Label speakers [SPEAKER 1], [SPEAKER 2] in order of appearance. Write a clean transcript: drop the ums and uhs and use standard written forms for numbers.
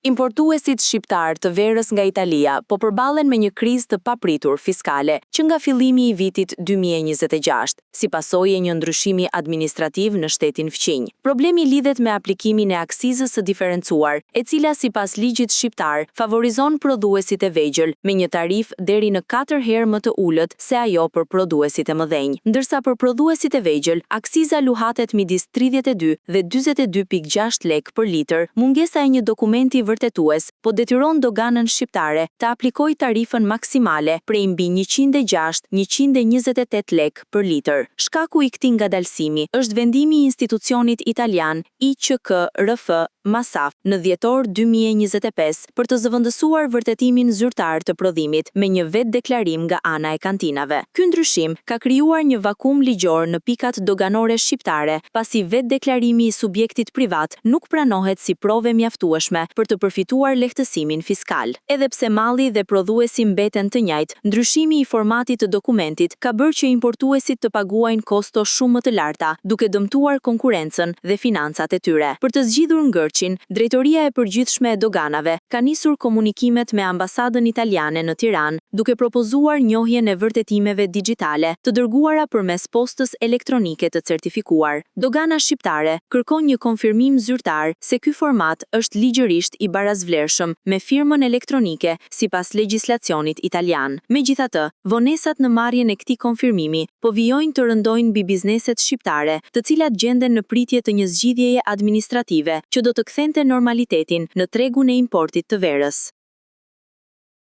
[SPEAKER 1] Importuesit shqiptarë të verës nga Italia po përballen me një krizë të papritur fiskale që nga fillimi i vitit 2026, si pasojë e një ndryshimi administrativ në shtetin fqinj. Problemi lidhet me aplikimin e akcizës së diferencuar, e cila sipas ligjit shqiptar favorizon prodhuesit e vegjël me një tarifë deri në 4 herë më të ulët se ajo për prodhuesit e mëdhenj. Ndërsa për prodhuesit e vegjël, akciza luhatet midis 32 dhe 42.6 lekë për litër, mungesa e një dokumenti vërtetues po detyron doganën shqiptare të aplikojë tarifën maksimale prej mbi 106 128 lekë për litër. Shkaku i këtij ngadalësimi është vendimi i institucionit italian ICCRF Masaf në dhjetor 2025 për të zëvendësuar vërtetimin zyrtar të prodhimit me një vetëdeklarim nga ana e kantinave. Ky ndryshim ka krijuar një vakum ligjor në pikat doganore shqiptare, pasi vetëdeklarimi i subjektit privat nuk pranohet si provë e mjaftueshme për të përfituar lehtësimin fiskal. Edhe pse malli dhe prodhuesi mbeten të njëjtë, ndryshimi i formatit të dokumentit ka bërë që importuesit të paguajnë kosto shumë më të larta, duke dëmtuar konkurrencën dhe financat e tyre. Për të zgjidhur ngërçin, Drejtoria e Përgjithshme e Doganave ka nisur komunikimet me ambasadën italiane në Tiranë, duke propozuar njohjen e vërtetimeve digjitale të dërguara përmes postës elektronike të certifikuar. Dogana shqiptare kërkon një konfirmim zyrtar se ky format është ligjërisht i barasvlershëm me firmën elektronike sipas legjislacionit italian. Megjithatë, vonesat në marrjen e këtij konfirmimi po vijojnë të rëndojnë mbi bizneset shqiptare, të cilat gjenden në pritje të një zgjidhjeje administrative që do të kthente normalitetin në tregun e importit të verës.